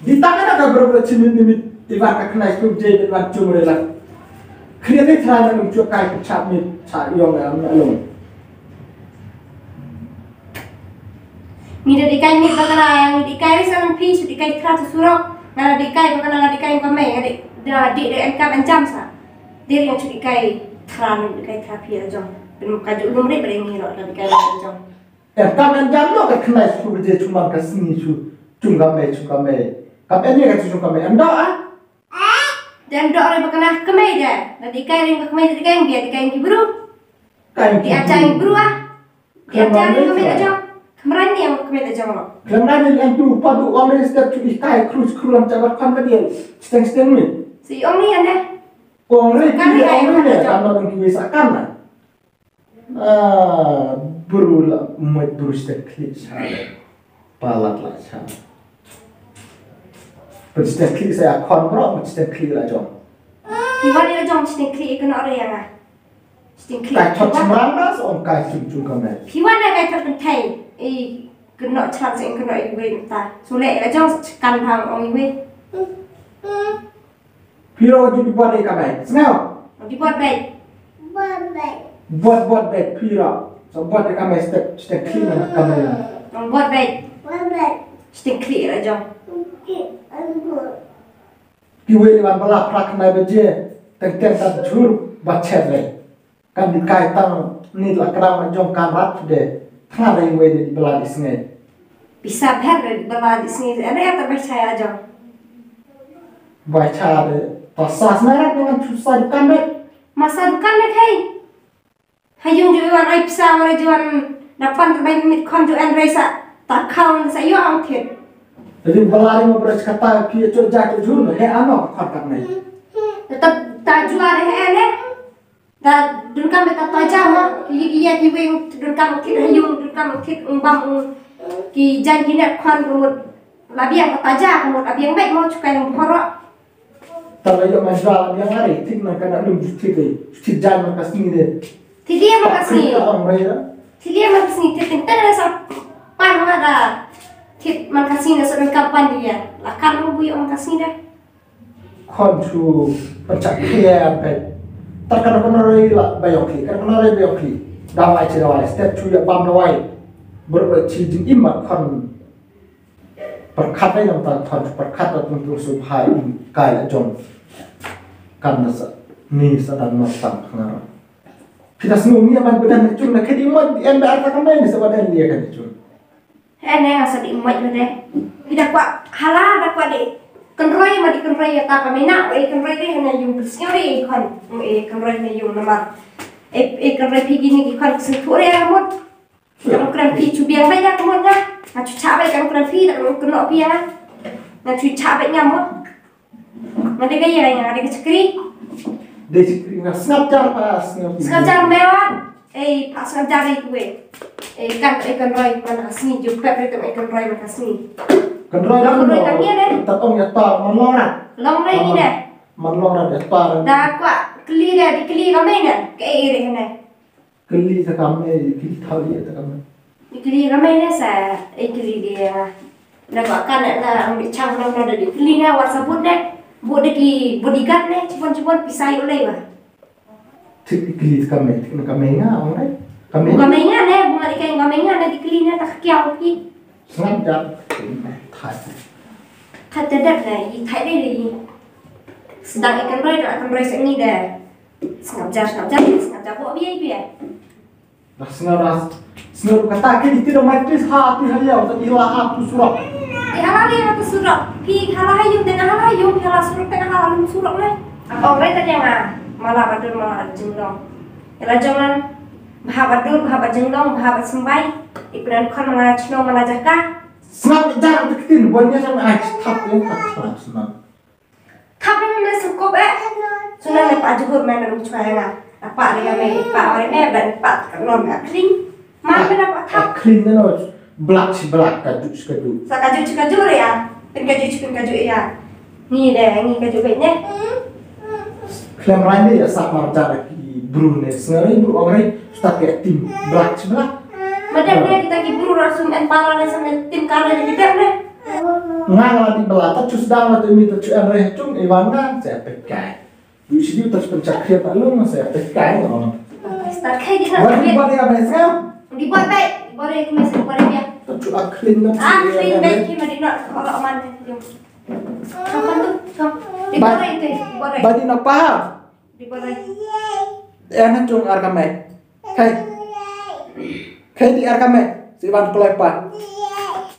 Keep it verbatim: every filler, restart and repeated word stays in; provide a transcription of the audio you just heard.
Di tang na ka bro bro chin ni mit iwan ka khnai tu je iwan chum re la. Khriat ni thra na nung chua kai ka chap ni cha yong na na long. Ngi da dikai mit ba kala, ngi dikai ri sa nang phi, su dikai thra tu surok. Nga da dikai ba kala, nga dikai ka mei, nga di da di de en kam en jam sa. Di ri ngi su dikai thra, ngi dikai thra phi la jong. Pin ka ju lum ri ba ngi ro da dikai la jong. En kam en jam no ka khnai su je chuman ka sngi su chung ka mei, chung ka mei. Kam en ye ka chung ka mei. En do a? Den do re ba kala ka mei de. Da dikai ri ka mei, dikai ngi dikai ngi bru. Kai ngi Di aja ngi bru a. Di aja ngi ka mei la jong. Khamran ni ka mei la jong lo. Khamran ni en tu padu ong ni step tu i kai krus krulam jabat kan ba dia. Steng steng ni. Si ong ni ane. Ong ni Kan ki ni ai ong ni kan ni jong. Kan ba ki wis akan na. Ah, bru la mai bru step klik sa. Palat la sa. Pun step klik sa akon bro, pun step klik la jong. Iwan ni la jong step klik kena ore ya. Sting klik. Kai thot chmrang na sa ong kai chung chung ka mei. Phi wan na kai thot pynthei. I kynnoh chlan sa ing kynnoh i wei nta. Sule la jong sa kan bang ong i wei. Phi ro ju di buat i ka mei. Sngau. Di buat bei. Buat buat bei phi ro. So buat i ka mei step step klik na ka mei. Ong buat bei. Sting klik la jong. Kiwei wan ba la phra khyndai baje teng teng ka jhur ba chet re. Kan di kai tang ni la kra ma jong kan rat de. Tang re wei de ba la di sngi. Pisa bher de ba la di sngi. Ane ata ba chaya jong. Ba cha de. Ta sa sngi rat dengan chu sa dukan de. Masa dukan de kai. Ha yung ju wan ai pisa wala ju wan na pan bai mit khon ju en rei sa ta khaun sa yo ang thit. Jadi balari mo bra kata ki cho ja cho jur he ano khon kat nai. Ta ta ju are he ne. Ta dun kam ta ta ja mo ki ki ya ki wing dun kam thit ha yung dun kam thit ung bam ung ki jan ki ne khon mut la biang ta ta ja mut a biang bai mo chukai nang phoro. Tang ïoh man jua ïa ngari thik man ka na lum thik de thik jan man ka sngi de. Thik ïa man ka sngi. Thik ïa man ka sngi thik teng teng sa pan ma da. Thik man ka sngi na sa ka pan dia. La kan mu bu ïoh man ka sngi de. Khon chu pachak khia pe. Ta ka na roi la ba ïoh ki ka na roi ba ïoh ki. Da wai chi da wai step chu ïa bam da wai. Ber ber chi jing im ma khon. Pyrkhat dei nang tang thon pyrkhat da tung tung su bha i kai la jong. Kan na sa ni sa dan ma tang khang. Kita sngew ni aman bedan ni chung na kedi mo en ba ta kan ni sa badan ni kan chung. He ne nga sa di mo de. Kita kwa hala da kwa de. Kenroi ma di kenroi ya ta ka mena e kenroi de na yung sngew de kon. E kenroi ne yung namar. E e kenroi pigi ni kon sen tu re mut. Ka mut kren phi chu biang bai da ka mut nga. Nga chu cha bai ka mut kren phi da ka mut kren phi nga. Nga chu cha bai nga mut. Nga dei ka ïa nga dei ka chakri. Dei chakri nga sngap jar pa sngap. Sngap jar mewa. Ei pa sngap jar ei kuwe. Ei kan ei kan roi man ka sngi ju pep ei kan ei kan roi man ka sngi. Kan roi kan roi kan ïa ne. Ta tong ïa ta man long rat. Long rai ni ne. Man long rat ïa ta. Da kwa kli ne di kli ka mei ne. Ka ei ei ne. Kylli ta kam ne, kylli thaw ïa ta kam ne. Kylli kam ne sa, eh, kylli dia. Na ba kan na, na, ambi chang na, na da kylli na, wat sabut ne. Bud de ki bodyguard ne, chibon chibon pisai ulei ba. Thik kylli ta kam ne, thik na kam ne nga, ong ne. Kam ne. Kam ne nga ne, bunga di kai kam ne nga ne, di kylli ne, ta kiaw ki. Sngap jam. Thai. Thai te dep ne, i thai de de i. Sedang ikan roi, ikan roi sengi de. Sngap jar, sngap jar, sngap jar, kok biai biai. Dah sngap dah. Sngap kata ke di tidak mai plis ha ti ha yau, tapi ha ha tu surok. Di ha ha di ha tu surok. Pi ha ha yum, tengah ha ha yum, ha ha surok, tengah ha ha surok ne. Apa orang tadi yang ah? Malah badur, malah jinglong. Ila jangan. Baha badur, baha bajinglong, baha basembai. Ipran khan malah chnong, malah jaka. Sngap jar tu kitin, buatnya sama ah, thap ya, thap, thap, sngap. Thap na na sengkop eh. Suna na pa juhur man na chwa ya. Apa dia me pa ore me dan pa non na kling. Ma me na pa thap. Kling na no blak si blak kaju si kaju. Sa kaju si kaju ya. Pin kaju si pin kaju ya. Ngi de ngi kaju be ne. Klem rai ne ya sa mar jar ki bru ne sngare bru ong rai start ya tim blak si blak. Madam ne kita ki bru rasum en pala ne sam tim kala ne kita ne. Nga nga la dih bala, ta chu sdang la tu mi ta chu en re chung i wan nga se pek kai. Du shi diu ta chu pynchak khiat na lung se pek kai no. Start khai di. Wat di wat ya bai sngam. Di buat baik, di buat baik, kumai sa buat baik ya. Ta chu ak clean na. Ah, clean baik, ki ma di nak, kalau aman. Chong kan tu, chong. Di buat baik tu, di buat baik. Ba di nak pa. Di buat baik. Eh, na chung ar kamai. Khai. Khai di ar kamai. Si wan kloi pa.